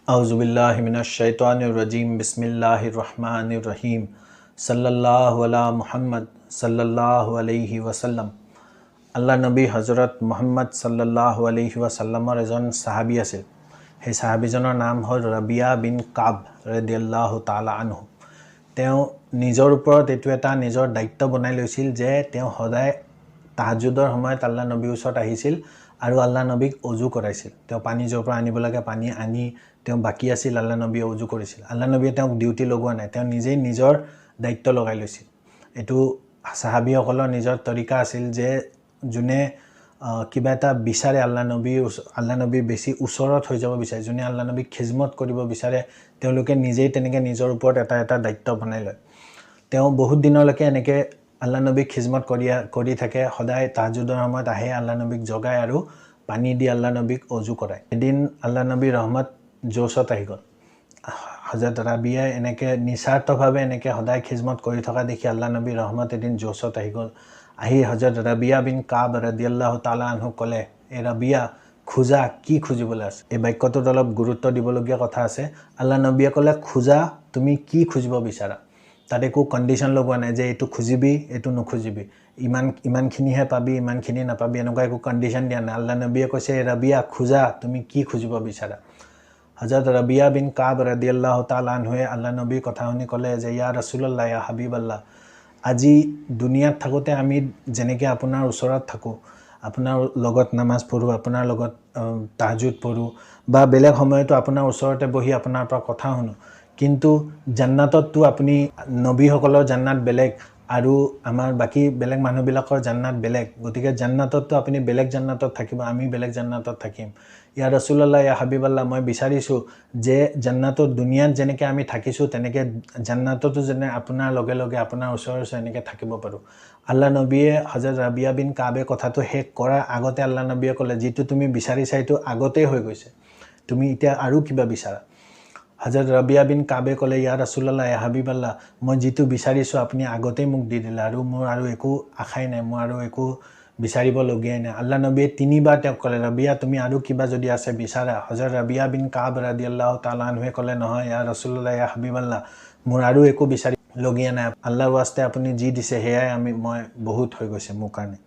আউজুবিল্লাহিমিনাশ্শৈতানিৰ বিসমিল্লাহিৰ ৰহমানিৰ ৰহিম। সাল্লাল্লাহু আলা মুহাম্মদ সাল্লাল্লাহু আলাইহি ৱাসাল্লাম। আল্লাহ নবী হজৰত মুহাম্মদ সাল্লাল্লাহু আলাইহি ৱাসাল্লামৰ এজন চাহাবী আছিল। সেই চাহাবীজনৰ নাম হ'ল ৰবিয়া বিন কাব ৰদিয়াল্লাহু তাআলা আনহু। তেওঁ নিজৰ ওপৰত এইটো এটা নিজৰ দায়িত্ব বনাই লৈছিল যে তেওঁ সদায় তাহাজ্জুদৰ সময়ত আল্লাহ নবীৰ ওচৰত আহিছিল আৰু আল্লাহ নবীক অজু কৰাইছিল। তেওঁ পানী য'ৰ পৰা আনিব লাগে পানী আনি তেওঁ বাকী আছিল, আল্লাহ নবীয়ে অজু কৰিছিল। আল্লাহ নবীয়ে তেওঁক ডিউটি লগোৱা নাই, তেওঁ নিজেই নিজৰ দায়িত্ব লগাই লৈছিল। এইটো চাহাবীসকলৰ নিজৰ তৰিকা আছিল যে যোনে কিবা এটা বিচাৰে, আল্লাহ নবীৰ বেছি ওচৰত হৈ যাব বিচাৰে, যোনে আল্লাহ নবীক খিজমত কৰিব বিচাৰে, তেওঁলোকে নিজেই তেনেকৈ নিজৰ ওপৰত এটা এটা দায়িত্ব বনাই লয়। তেওঁ বহুত দিনলৈকে এনেকৈ আল্লাহ নবীক খিজমত কৰি থাকে। সদায় তাহাজ্জুদৰ সময়ত আহে, আল্লাহ নবীক জগায় আৰু পানী দি আল্লাহ নবীক অজু কৰায়। এদিন আল্লাহ নবীৰ ৰহমত জোচত আহি গ'ল। হজৰত ৰাবিয়াই এনেকৈ নিস্বাৰ্থভাৱে এনেকৈ সদায় খিজমত কৰি থকা দেখি আল্লাহ নবীৰ ৰহমত এদিন জোচত আহি গ'ল। আহি হজৰত ৰাবিয়া বিন কাব ৰদিয়াল্লাহু তাআলা আনহু ক'লে, এই ৰাবিয়া, খোজা, কি খুজিবলৈ আছে? এই বাক্যটোত অলপ গুৰুত্ব দিবলগীয়া কথা আছে। আল্লাহ নবীয়ে ক'লে, খোজা, তুমি কি খুজিব বিচাৰা? তাত একো কণ্ডিশ্যন লগোৱা নাই যে এইটো খুজিবি, এইটো নুখুজিবি, ইমানখিনিহে পাবি, ইমানখিনি নাপাবি, এনেকুৱা একো কণ্ডিশ্যন দিয়া নাই। আল্লাহ নবীয়ে কৈছে, এই ৰাবিয়া, খোজা, তুমি কি খুজিব বিচাৰা? হজৰত ৰবিয়া বিন কাব ৰদিয়াল্লাহু তাআলা আনহুৱে আল্লাহ নবীৰ কথা শুনি ক'লে যে ইয়া ৰাছুলল্লাহ, ইয়া হাবিবাল্লাহ, আজি দুনিয়াত থাকোঁতে আমি যেনেকৈ আপোনাৰ ওচৰত থাকোঁ, আপোনাৰ লগত নামাজ পঢ়োঁ, আপোনাৰ লগত তাহাজ্জুদ পঢ়োঁ, বা বেলেগ সময়তো আপোনাৰ ওচৰতে বহি আপোনাৰ পৰা কথা শুনো, কিন্তু জান্নাততো আপুনি নবীসকলৰ জান্নাত বেলেগ আৰু আমাৰ বাকী বেলেগ মানুহবিলাকৰ জান্নাত বেলেগ, গতিকে জান্নাততো আপুনি বেলেগ জান্নাতত থাকিব, আমি বেলেগ জান্নাতত থাকিম। ইয়া ৰাছুলল্লাহ, ইয়া হাবিবাল্লাহ, মই বিচাৰিছোঁ যে জান্নাতত দুনিয়াত যেনেকৈ আমি থাকিছোঁ তেনেকৈ জান্নাততো যেনে আপোনাৰ লগে লগে আপোনাৰ ওচৰে ওচৰে এনেকৈ থাকিব পাৰোঁ। আল্লাহ নবীয়ে হজৰত ৰাবিয়া বিন কাবে কথাটো শেষ কৰাৰ আগতে আল্লাহ নবীয়ে ক'লে, যিটো তুমি বিচাৰিছা সেইটো আগতেই হৈ গৈছে, তুমি এতিয়া আৰু কিবা বিচাৰা? হজৰত ৰবিয়া বিন কাবে ক'লে, ইয়া ৰাছুলল্লাহ, ইয়া হাবিবাল্লাহ, মই যিটো বিচাৰিছোঁ আপুনি আগতেই মোক দি দিলে আৰু মোৰ আৰু একো আশাই নাই, মোৰ আৰু একো বিচাৰিবলগীয়াই নাই। আল্লাহ নবীয়ে তিনিবাৰ তেওঁক ক'লে, ৰবিয়া, তুমি আৰু কিবা যদি আছে বিচাৰা। হজৰত ৰবিয়া বিন কাব ৰাদিয়াল্লাহু তাআলা আনহুৱে ক'লে, নহয় ইয়া ৰাছুলল্লাহ, ইয়া হাবিবাল্লাহ, মোৰ আৰু একো বিচাৰিবলগীয়া নাই, আল্লাহৰ ৱাস্তে আপুনি যি দিছে সেয়াই মই বহুত হৈ গৈছে মোৰ কাৰণে।